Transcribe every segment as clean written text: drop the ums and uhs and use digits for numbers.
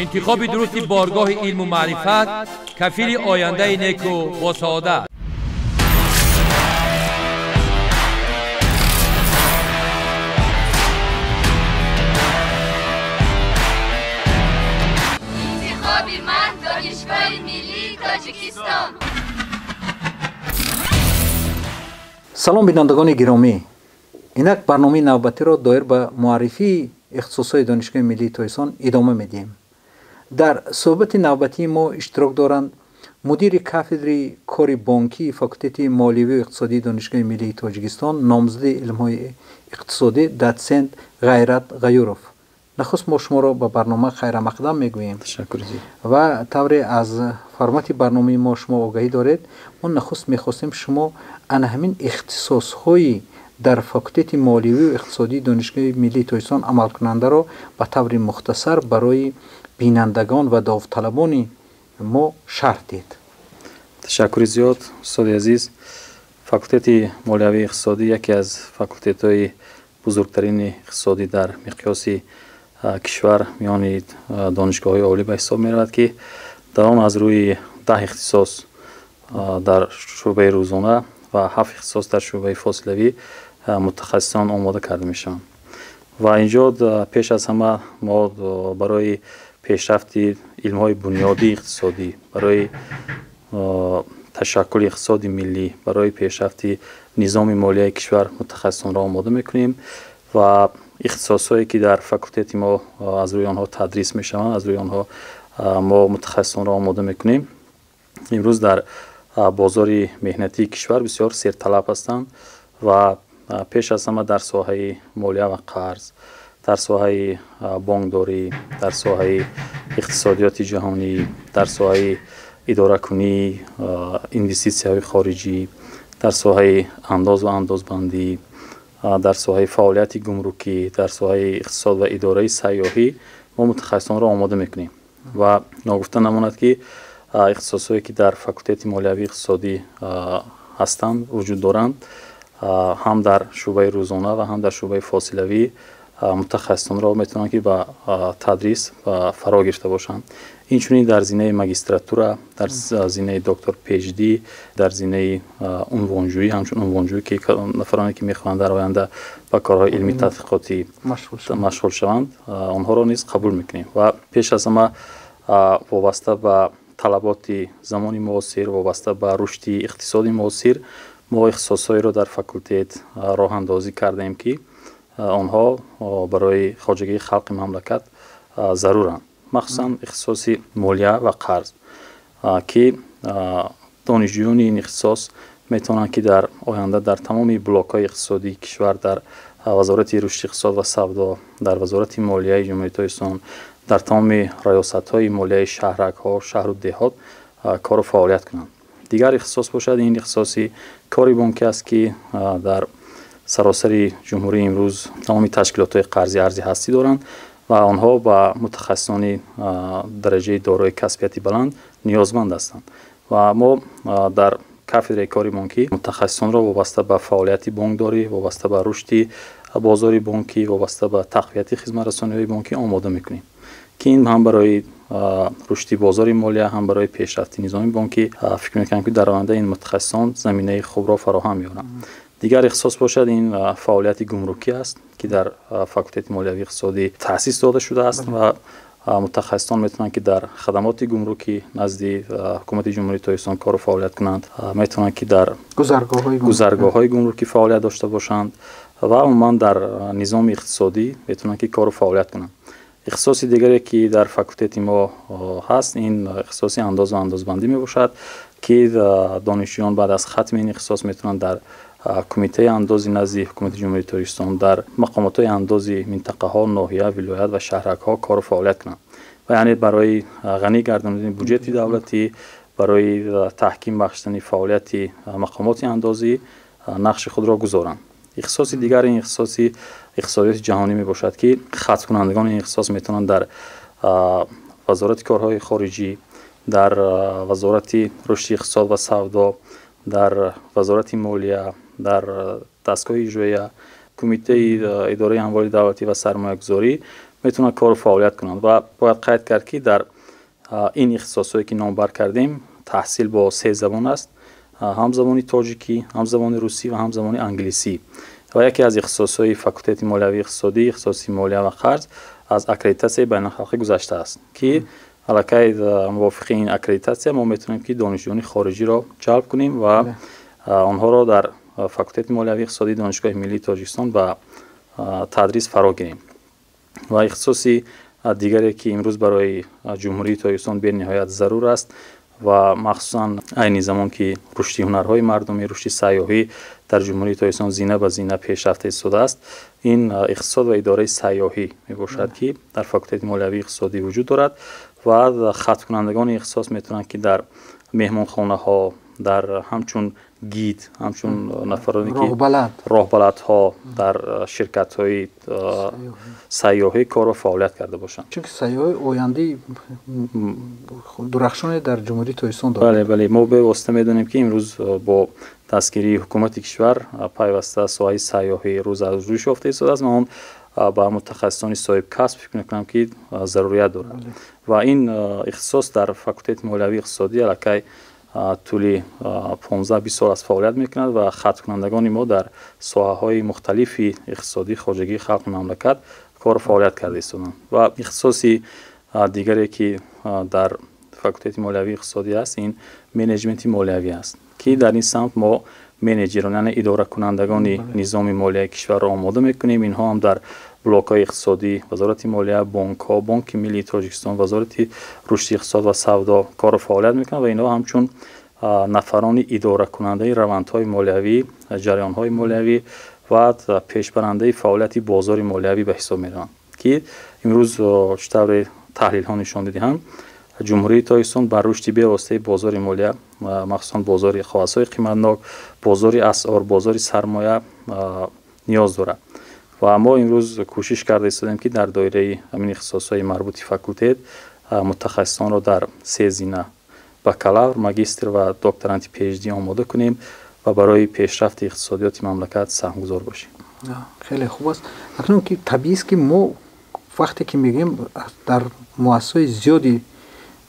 Интихоби дурусти боргоҳи илму маърифат кафили ояндаи неку босаодат. Интихоби ман Донишгоҳи миллии Тоҷикистон. Салом, бинандагони гиромӣ. Инак барномаи навбатиро доир ба муаррифии ихтисосҳои Донишгоҳи миллии Тоҷикистон идома медиҳем. Дар суҳбати навбатии мо иштирок доранд мудири кафедри кори бонкии факултети молиявию иқтисодии Донишгоҳи миллии Тоҷикистон, номзади илмҳои иқтисодӣ, дотсент Ғайрат Ғаюров. Нахуст мо шуморо ба барнома хайрамақдам мегӯем. Ташаккур. Ва тавре аз формати барномаи мо шумо огаҳӣ доред, мо нахуст мехостем шумо ана ҳамин ихтисосҳои дар факултети молиявию иқтисодии Донишгоҳи миллии Тоҷикистон амалкунандаро ба таври мухтасар барои бинандагон ва довталабони мо шарҳ диҳед. Ташаккури зиёд, устоди азиз. Факултети молиявии иқтисодӣ яке аз факултетҳои бузургтарини иқтисодӣ дар миқёси кишвар миёни донишгоҳҳои олӣ ба ҳисоб меравад, ки дар он аз рӯи 10 ихтисос дар шӯъбаи рӯзона ва 7 ихтисос дар шӯъбаи фосилавӣ мутахассисон омода карда мешаванд. Ва инҷо пеш аз ҳама мо барои пешрафти илмҳои бунёдии иқтисодӣ, барои ташаккули иқтисоди миллӣ, барои пешрафти низоми молияи кишвар мутахассисонро омода мекунем ва ихтисосҳое ки дар факултети мо аз рӯи онҳо тадрис мешаванд, аз рӯи онҳо мо мутахассисонро омода мекунем, имрӯз дар бозори меҳнатии кишвар бисёр серталаб ҳастанд ва пеш аз ҳама дар соҳаи молия ва қарз, дар соҳаи бонкдорӣ, дар соҳаи иқтисодиёти ҷаҳонӣ, дар соҳаи идоракунии инвеститсияҳои хориҷӣ, дар соҳаи андоз ва андозбандӣ, дар соҳаи фаъолияти гумрукӣ, дар соҳаи иқтисод ва идораи сайёҳӣ мо мутахассисонро омода мекунем. Ва ногуфта намонад, ки ихтисосҳое ки дар факултети молиявии иқтисодӣ ҳастанд, вуҷуд доранд, ҳам дар шӯъбаи рӯзона ва ҳам дар шӯъбаи фосилавӣ мутахассисонро метавонанд, ки ба тадрис фаро гирифта бошанд. Инчунин дар зинаи магистратура, дар зинаи доктор PhD, дар зинаи унвонҷӯӣ, ҳамчун унвонҷӯӣ, ки нафароне ки мехоҳанд дар оянда ба корҳои илмӣ тадқиқотӣ машғул шаванд, онҳоро низ қабул мекунем. Ва пеш аз ҳама вобаста ба талаботи замони муосир, вобаста ба рушди иқтисоди муосир мо ихтисосҳоеро дар факултет роҳандозӣ кардаем, ки онҳо барои хоҷагии халқи мамлакат заруранд, махсусан ихтисоси молия ва қарз, ки донишҷӯёни ин ихтисос метавонанд, ки дар оянда дар тамоми блокҳои иқтисодии кишвар, дар Вазорати рушди иқтисод ва савдо, дар Вазорати молияи Ҷумҳурии Тоҷикистон, дар тамоми раёсатҳои молияи шаҳракҳо, шаҳру деҳот кору фаъолият кунанд. Дигар ихтисос бошад, ин ихтисоси кори бонкӣ аст, ки дар саросари ҷумҳурӣ имрӯз тамоми ташкилотҳои қарзи арзи ҳастӣ доранд ва онҳо ба мутахассисони дараҷаи дорои касбияти баланд ниёзманд ҳастанд. Ва мо дар кафедраи кори бонкӣ мутахассисонро вобаста ба фаъолияти бонкдорӣ, вобаста ба рушди бозори бонкӣ, вобаста ба тақвияти хизматрасониҳои бонкӣ омода мекунем, ки ин ҳам барои рушди бозори молия, ҳам барои пешрафти низоми бонкӣ фикр мекунам, ки дар оянда ин мутахассисон заминаи хубро фароҳам меоранд. Дигар ихтисос бошад, ин фаъолияти гумрукӣ аст, ки дар факултети молиявии иқтисодӣ таъсис дода шудааст ва мутахассисон метавонанд, ки дар хадамоти гумрукӣ назди ҳукумати Ҷумҳурии Тоҷикистон кору фаъолият кунанд, метавонанд, ки дар гузаргоҳҳои гумрукӣ фаъолият дошта бошанд ва умуман дар низоми иқтисодӣ метавонанд, ки кору фаъолият кунанд. Ихтисоси дигаре, ки дар факултети мо ҳаст, ин ихтисоси андоз ва андозбандӣ мебошад, ки донишҷӯён баъд аз хатми ин ихтисос метавонанд дар кумитаи андози назди ҳукумати Ҷумҳурии Тоҷикистон, дар мақомотҳои андози минтақаҳо, ноҳия, вилоят ва шаҳракҳо кору фаъолият кунанд ва яъне барои ғанӣ гардонидани буҷети давлатӣ, барои таҳким бахшидани фаъолияти мақомоти андозӣ нақши худро гузоранд. Ихтисоси дигар ин ихтисоси иқтисодиёти ҷаҳонӣ мебошад, ки хатмкунандагони ин ихтисос метавонанд дар Вазорати корҳои хориҷӣ, дар Вазорати рушди иқтисод ва савдо, дар Вазорати молия, дар дастгоҳи иҷроия, кумитаи идораи амволи давлатӣ ва сармоягузорӣ метавонанд кору фаъолият кунанд. Ва бояд қайд кард, ки дар ин ихтисосҳое ки номбар кардем, таҳсил бо се забон аст: ҳам забони тоҷикӣ, ҳам забони русӣ ва ҳам забони англисӣ. Ва яке аз ихтисосҳои факултети молиявии иқтисодӣ, ихтисоси молия ва қарз, аз аккредитатсияи байналхалқӣ гузаштааст, ки аллакай мувофиқи ин аккредитатсия мо метавонем, ки донишҷӯёни хориҷиро ҷалб кунем ва онҳоро дар факултети молиявии иқтисодии Донишгоҳи миллии Тоҷикистон ба тадрис фаро гирем. Ва ихтисоси дигаре, ки имрӯз барои Ҷумҳурии Тоҷикистон бениҳоят зарур аст ва махсусан айни замон, ки рушди ҳунарҳои мардумӣ, рушди сайёҳӣ дар Ҷумҳурии Тоҷикистон зина ба зина пешрафта истодааст, ин иқтисод ва идораи сайёҳӣ мебошад, ки дар факултети молиявии иқтисодӣ вуҷуд дорад. Ва хатмкунандагони ихтисос метавонанд, ки дар меҳмонхонаҳо, дар ҳамчун гид, ҳамчун нафароне ки роҳбаладҳо дар ширкатҳои сайёҳӣ кору фаъолият карда бошанд. Чунки сайёҳӣ ояндаи дурахшоне дар Ҷумҳурии Тоҷикистон дорад. Бале, бале, мо бевосита медонем, ки имрӯз бо дастгирии ҳукумати кишвар пайваста соҳаи сайёҳӣ рӯз аз рӯз ёфта истодааст ва он ба мутахассисони соҳибкасб, фикр мекунам, ки зарурият дорад. Ва ин ихтисос дар факултети молиявии иқтисодӣ аллакай тӯли 15-20 сол аст фаъолият мекунад ва хатмкунандагони мо дар соҳаҳои мухталифи иқтисодӣ, хоҷагии халқи мамлакат кору фаъолият карда истоданд. Ва ихтисоси дигаре, ки дар факултети молиявии иқтисодӣ аст, ин менеҷменти молиявӣ аст, ки дар ин самт мо менеҷерон, яъне идоракунандагони низоми молияи кишварро омода мекунем. Инҳо ҳам дар блокҳои иқтисодӣ, Вазорати молия, бонкҳо, Бонки миллии Тоҷикистон, Вазорати рушди иқтисод ва савдо кору фаъолият мекунанд ва инҳо ҳамчун нафарони идоракунандаи равандҳои молиявӣ, ҷараёнҳои молиявӣ ва пешбарандаи фаъолияти бозори молиявӣ ба ҳисоб мераванд, ки имрӯз, чӣ тавре таҳлилҳо нишон медиҳанд, Ҷумҳурии Тоҷикистон ба рушди бевоситаи бозори молия, махсусан бозори коғазҳои қиматнок, бозори асъор, бозори сармоя ниёз дорад. Ва мо имрӯз кӯшиш карда истодем, ки дар доираи ҳамин ихтисосҳои марбути факултет мутахассисонро дар се зина: бакалавр, магистр ва докторанти PhD омода кунем ва барои пешрафти иқтисодиёти мамлакат саҳмгузор бошем. Хеле хуб аст. Акнун ки табиист, ки мо вақте ки мегӯем, дар муассисаҳои зиёди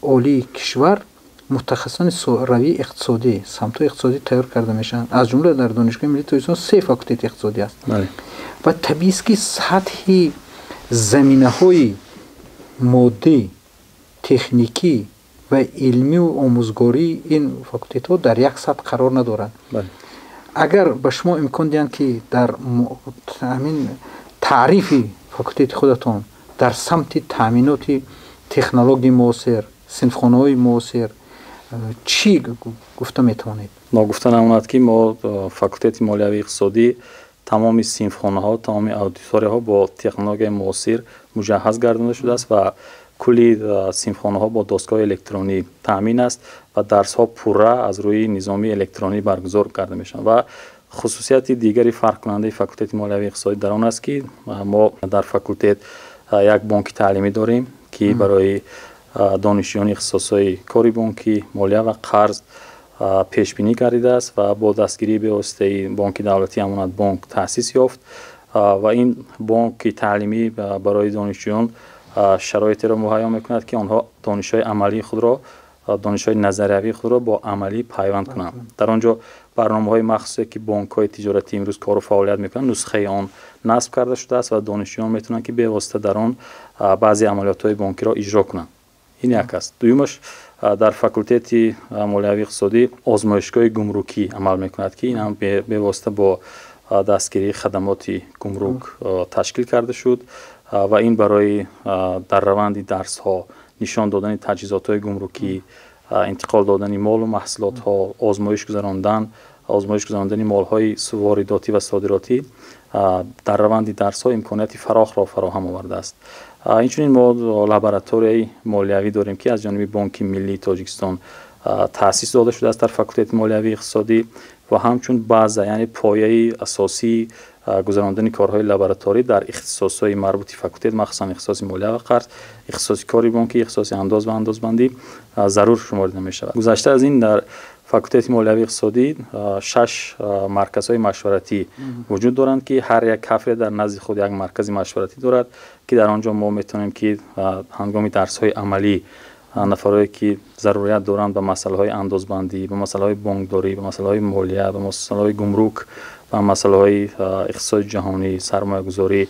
олии кишвар мутахассисони равии иқтисодӣ, самтҳои иқтисодӣ тайёр карда мешаванд. Аз ҷумла дар Донишгоҳи миллии Тоҷикистон се факултети иқтисодӣ аст. Ва табиист, ки сатҳи заминаҳои моддӣ, техникӣ ва илмию омӯзгории ин факултетҳо дар як сатҳ қарор надоранд. Агар ба шумо имкон диҳанд, ки дар ҳамин таърифи факултети худатон дар самти таъминоти технологияи муосир, синфхонаҳои муосир чӣ гуфта метавонед? Ногуфта намонад, ки мо факултети молиявии иқтисодӣ тамоми синфхонаҳо, тамоми аудиторияҳо бо технологияи муосир муҷаҳҳаз гардонда шудааст ва кулли синфхонаҳо бо дастгоҳи электронӣ таъмин аст ва дарсҳо пурра аз рӯи низоми электронӣ баргузор карда мешаванд. Ва хусусияти дигари фарқкунандаи факултети молиявии иқтисодӣ дар он аст, ки мо дар факултет як бонки таълимӣ дорем, ки барои донишҷӯёни ихтисосҳои кори бонкӣ, молия ва қарз пешбинӣ гардидааст ва бо дастгирии бевоситаи Бонки давлатии Амонатбонк таъсис ёфт. Ва ин бонки таълимӣ барои донишҷӯён шароитеро муҳайё мекунад, ки онҳо донишҳои амалии худро, донишҳои назариявии худро бо амалӣ пайванд кунанд. Дар он ҷо барномаҳои махсусе, ки бонкҳои тиҷоратӣ имрӯз кору фаъолият мекунанд, нусхаи он насб карда шудааст ва донишҷӯён метавонанд, ки бевосита дар он баъзе амалиётҳои бонкиро иҷро кунанд. Ин як аст. Дуюмаш, дар факултети молиявии иқтисодӣ озмоишгоҳи гумрукӣ амал мекунад, ки ин ҳам бевосита бо дастгирии хадамоти гумрук ташкил карда шуд ва ин барои дар раванди дарсҳо нишон додани таҷҳизотҳои гумрукӣ, интиқол додани молу маҳсулотҳо, озмоиш гузарондани молҳои воридотӣ ва содиротӣ дар раванди дарсҳо имконияти фарохро фароҳам овардааст. Инчунин мо лабораторияи молиявӣ дорем, ки аз ҷониби Бонки миллии Тоҷикистон таъсис дода шудааст дар факултети молиявии иқтисодӣ ва ҳамчун база, яъне пояи асосии гузарондани корҳои лабораторӣ дар ихтисосҳои марбути факултет, махсусан ихтисоси молия ва қарз, ихтисоси кори бонкӣ, ихтисоси андоз ва андозбандӣ зарур шуморида мешавад. Гузашта аз ин, дар Факултети молиявии иқтисодӣ 6 марказҳои машваратӣ вуҷуд доранд, ки ҳар як кафедра дар назди худ як маркази машваратӣ дорад, ки дар он ҷо мо метавонем, ки ҳангоми дарсҳои амалӣ нафарое ки зарурият доранд ба масъалаҳои андозбандӣ, ба масъалаҳои бонкдорӣ, ба масъалаҳои молия, ба масъалаҳои гумрук, ба масъалаҳои иқтисоди ҷаҳонӣ, сармоягузорӣ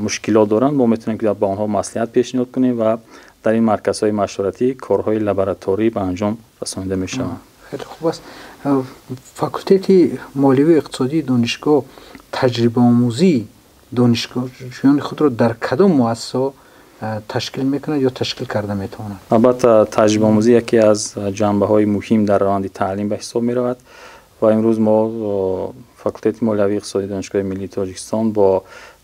мушкилот доранд, мо метавонем ки ба онҳо маслиҳат пешниҳод кунем ва дар ин марказҳои машваратӣ корҳои лабораторӣ ба анҷом расонида мешаванд. Хеле хуб аст. Факултети молиявию иқтисодии донишгоҳ таҷрибаомӯзии донишҷӯёни худро дар кадом муассисаҳо ташкил мекунад ё ташкил карда метавонад? Албатта, таҷрибаомӯзӣ яке аз ҷанбаҳои муҳим дар раванди таълим ба ҳисоб меравад ва имрӯз мо факултети молиявии иқтисодии Донишгоҳи миллии Тоҷикистон бо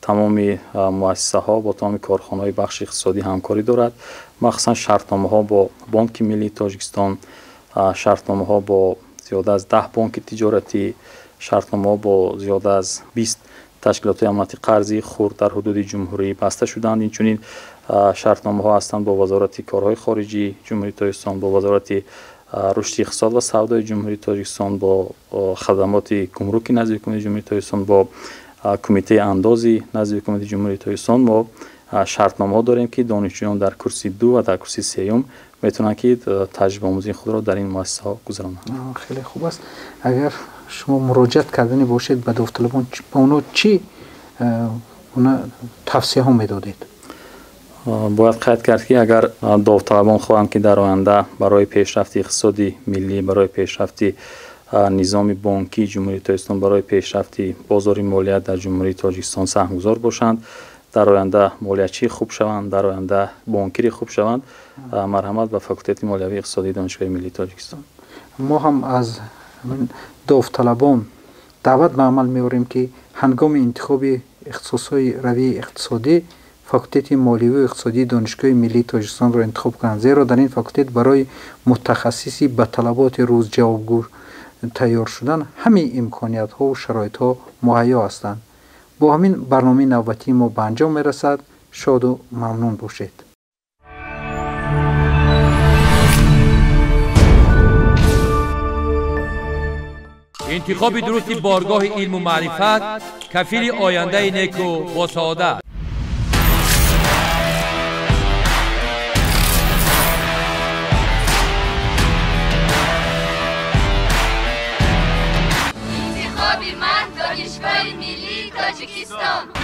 тамоми муассисаҳо, бо тамоми корхонаҳои бахши иқтисодӣ ҳамкорӣ дорад. Махсусан шартномаҳо бо Бонки миллии Тоҷикистон, шартномаҳо бо зиёда аз 10 бонки тиҷоратӣ, шартномаҳо бо зиёда аз 20 ташкилотҳои амонати қарзии хурд дар ҳудуди ҷумҳурӣ баста шуданд. Инчунин шартномаҳо ҳастанд бо Вазорати корҳои хориҷии Ҷумҳурии Тоҷикистон, бо Вазорати рушди иқтисод ва савдои Ҷумҳурии Тоҷикистон, бо хадамоти гумруки назди ҳукумати Ҷумҳурии Тоҷикистон, бо кумитаи андози назди ҳукумати Ҷумҳурии Тоҷикистон мо шартномаҳо дорем, ки донишҷӯён дар курси 2 ва дар курси 3 метавонанд, ки таҷрибаомӯзии худро дар ин муассисаҳо гузаронанд. Хеле хуб аст. Агар шумо муроҷиат кардани бошед ба довталабон, ба онҳо чӣ гуна тавсияҳо медодед? Бояд қайд кард, ки агар довталабон хоҳанд, ки дар оянда барои пешрафти иқтисоди миллӣ, барои пешрафти низоми бонкии Ҷумҳурии Тоҷикистон, барои пешрафти бозори молия дар Ҷумҳурии Тоҷикистон саҳмгузор бошанд, дар оянда молиячии хуб шаванд, дар оянда бонкири хуб шаванд, марҳамат ба факултети молиявии иқтисодии Донишгоҳи миллии Тоҷикистон. Мо ҳам аз довталабон даъват ба амал меорем, ки ҳангоми интихоби ихтисосҳои равияи иқтисодӣ факултети молиявию иқтисодии Донишгоҳи миллии Тоҷикистонро интихоб кунанд, зеро дар ин факултет барои мутахассиси ба талаботи рӯз ҷавобгӯ тайёр шудан ҳамаи имкониятҳову шароитҳо муҳайё ҳастанд. Бо ҳамин барномаи навбатии мо ба анҷом мерасад. Шоду мамнун бошед. Интихоби дурусти боргоҳи илму маърифат кафили ояндаи неку босаодат. Интихоби ман Донишгоҳи миллии Тоҷикистон.